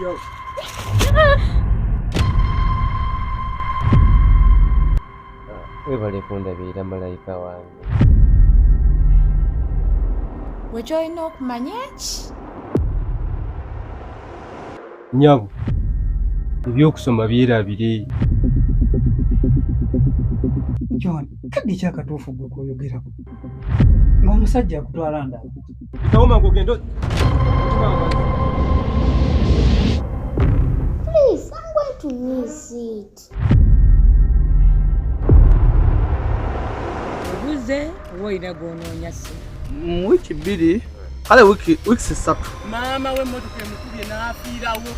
Kujjawo. Webale kundabirira malayika wange. Gwe ky'olina okumanya eki? Nnyabo, eby'okusoma byerabire. John, kaddi ki akatuufu gwe k'oyogerako? Ng'omusajja akutwala ndala. Bitawo mangu ogende. Please, I'm going to miss it. Obuze oba olina gw'onoonya sso? Mu wiiki 2, kale wiiki 3. Maama w'emmotoka emukubye n'afiirawo.